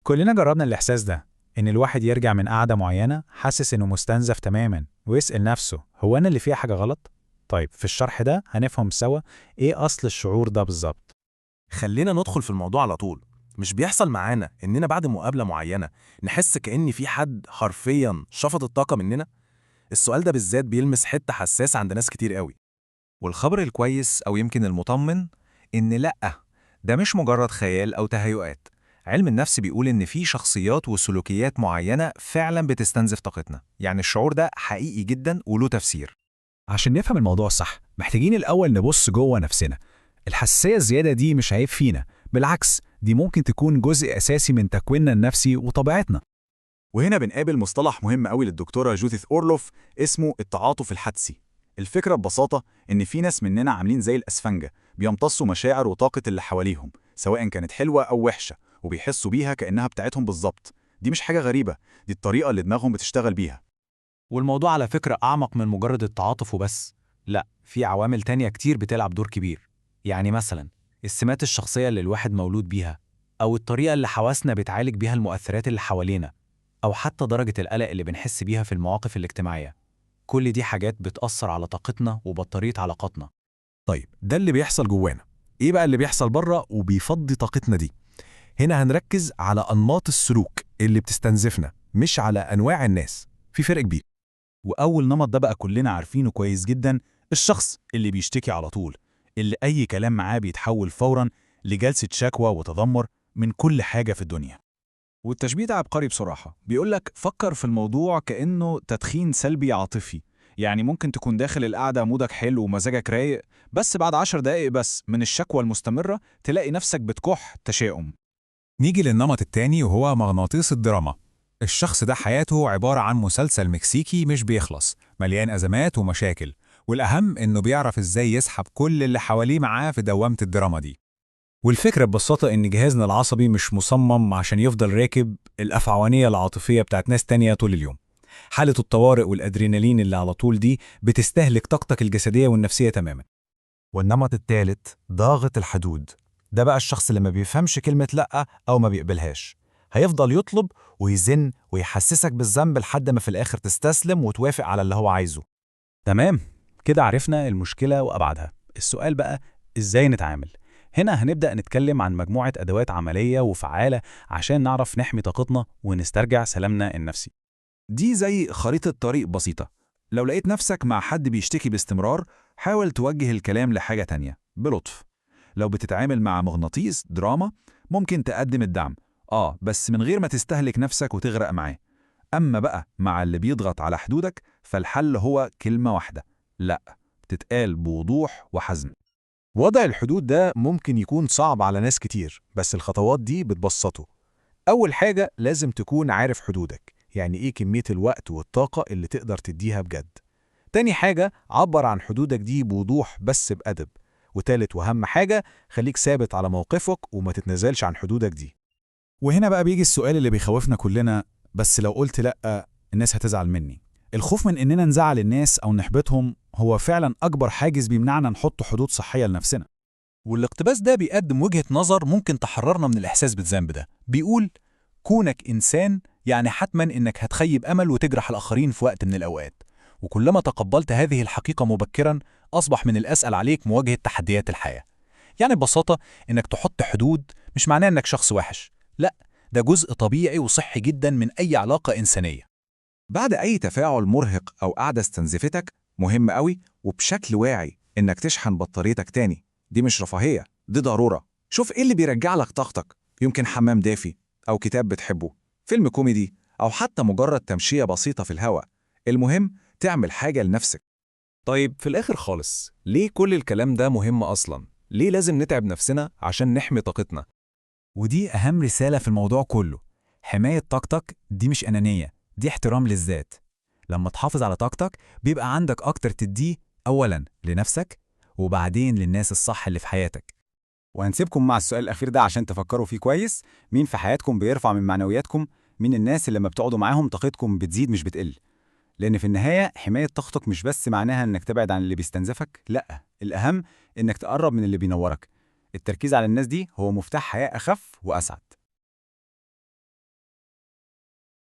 كلنا جربنا الإحساس ده، إن الواحد يرجع من قعدة معينة حاسس إنه مستنزف تماماً ويسأل نفسه هو أنا اللي فيها حاجة غلط؟ طيب في الشرح ده هنفهم سوا إيه أصل الشعور ده بالظبط. خلينا ندخل في الموضوع على طول. مش بيحصل معانا إننا بعد مقابلة معينة نحس كأن في حد حرفياً شفط الطاقة مننا؟ السؤال ده بالذات بيلمس حتة حساسة عند ناس كتير قوي. والخبر الكويس أو يمكن المطمن إن لأ، ده مش مجرد خيال أو تهيؤات. علم النفس بيقول إن في شخصيات وسلوكيات معينة فعلا بتستنزف طاقتنا، يعني الشعور ده حقيقي جدا وله تفسير. عشان نفهم الموضوع صح محتاجين الأول نبص جوه نفسنا. الحساسية الزيادة دي مش عيب فينا، بالعكس دي ممكن تكون جزء أساسي من تكويننا النفسي وطبيعتنا. وهنا بنقابل مصطلح مهم قوي للدكتورة جوديث أورلوف اسمه التعاطف الحدسي. الفكرة ببساطة إن في ناس مننا عاملين زي الأسفنجة، بيمتصوا مشاعر وطاقة اللي حواليهم سواء كانت حلوة أو وحشة، وبيحسوا بيها كأنها بتاعتهم بالظبط. دي مش حاجة غريبة، دي الطريقة اللي دماغهم بتشتغل بيها. والموضوع على فكرة أعمق من مجرد التعاطف وبس، لا، في عوامل تانية كتير بتلعب دور كبير. يعني مثلا السمات الشخصية اللي الواحد مولود بيها، أو الطريقة اللي حواسنا بتعالج بيها المؤثرات اللي حوالينا، أو حتى درجة القلق اللي بنحس بيها في المواقف الاجتماعية. كل دي حاجات بتأثر على طاقتنا وبطارية علاقاتنا. طيب ده اللي بيحصل جوانا، إيه بقى اللي بيحصل بره وبيفضي طاقتنا دي؟ هنا هنركز على أنماط السلوك اللي بتستنزفنا، مش على أنواع الناس. في فرق كبير. وأول نمط ده بقى كلنا عارفينه كويس جدا، الشخص اللي بيشتكي على طول، اللي أي كلام معاه بيتحول فوراً لجلسة شكوى وتذمر من كل حاجة في الدنيا. والتشبيه ده عبقري بصراحة، بيقولك فكر في الموضوع كأنه تدخين سلبي عاطفي. يعني ممكن تكون داخل القعدة مودك حلو ومزاجك رايق، بس بعد 10 دقايق بس من الشكوى المستمرة تلاقي نفسك بتكح تشاؤم. نيجي للنمط التاني وهو مغناطيس الدراما. الشخص ده حياته عبارة عن مسلسل مكسيكي مش بيخلص، مليان أزمات ومشاكل، والأهم إنه بيعرف إزاي يسحب كل اللي حواليه معاه في دوامة الدراما دي. والفكرة ببساطة إن جهازنا العصبي مش مصمم عشان يفضل راكب الأفعوانية العاطفية بتاعت ناس تانية طول اليوم. حالة الطوارئ والأدرينالين اللي على طول دي بتستهلك طاقتك الجسدية والنفسية تماما. والنمط الثالث ضاغط الحدود. ده بقى الشخص اللي ما بيفهمش كلمة لأ أو ما بيقبلهاش، هيفضل يطلب ويزن ويحسسك بالذنب لحد ما في الآخر تستسلم وتوافق على اللي هو عايزه. تمام، كده عرفنا المشكلة وأبعادها. السؤال بقى إزاي نتعامل؟ هنا هنبدأ نتكلم عن مجموعة أدوات عملية وفعالة عشان نعرف نحمي طاقتنا ونسترجع سلامنا النفسي. دي زي خريطة طريق بسيطة. لو لقيت نفسك مع حد بيشتكي باستمرار، حاول توجه الكلام لحاجة تانية بلطف. لو بتتعامل مع مغناطيس دراما، ممكن تقدم الدعم، بس من غير ما تستهلك نفسك وتغرق معاه. أما بقى مع اللي بيضغط على حدودك، فالحل هو كلمة واحدة: لأ، تتقال بوضوح وحزم. وضع الحدود ده ممكن يكون صعب على ناس كتير، بس الخطوات دي بتبسطه. أول حاجة لازم تكون عارف حدودك، يعني إيه كمية الوقت والطاقة اللي تقدر تديها بجد. تاني حاجة عبر عن حدودك دي بوضوح بس بأدب. وتالت وأهم حاجة خليك ثابت على موقفك وما تتنازلش عن حدودك دي. وهنا بقى بيجي السؤال اللي بيخوفنا كلنا، بس لو قلت لأ الناس هتزعل مني. الخوف من إننا نزعل الناس أو نحبطهم هو فعلا أكبر حاجز بيمنعنا نحط حدود صحية لنفسنا. والاقتباس ده بيقدم وجهة نظر ممكن تحررنا من الإحساس بالذنب ده. بيقول كونك إنسان يعني حتما إنك هتخيب أمل وتجرح الآخرين في وقت من الأوقات، وكلما تقبلت هذه الحقيقة مبكرا أصبح من الأسهل عليك مواجهة تحديات الحياة. يعني ببساطة إنك تحط حدود مش معناه إنك شخص وحش، لا، ده جزء طبيعي وصحي جدا من أي علاقة إنسانية. بعد أي تفاعل مرهق أو قعدة استنزفتك، مهم قوي وبشكل واعي إنك تشحن بطاريتك تاني. دي مش رفاهية، دي ضرورة. شوف إيه اللي بيرجع لك طاقتك، يمكن حمام دافي أو كتاب بتحبه، فيلم كوميدي، أو حتى مجرد تمشية بسيطة في الهواء. المهم تعمل حاجة لنفسك. طيب في الآخر خالص، ليه كل الكلام ده مهم أصلاً؟ ليه لازم نتعب نفسنا عشان نحمي طاقتنا؟ ودي أهم رسالة في الموضوع كله، حماية طاقتك دي مش أنانية، دي احترام للذات. لما تحافظ على طاقتك بيبقى عندك أكتر تديه، أولاً لنفسك وبعدين للناس الصح اللي في حياتك. وهنسيبكم مع السؤال الأخير ده عشان تفكروا فيه كويس. مين في حياتكم بيرفع من معنوياتكم؟ مين الناس اللي لما بتقعدوا معاهم طاقتكم بتزيد مش بتقل؟ لأن في النهاية حماية طاقتك مش بس معناها إنك تبعد عن اللي بيستنزفك، لأ، الأهم إنك تقرب من اللي بينورك. التركيز على الناس دي هو مفتاح حياة أخف وأسعد.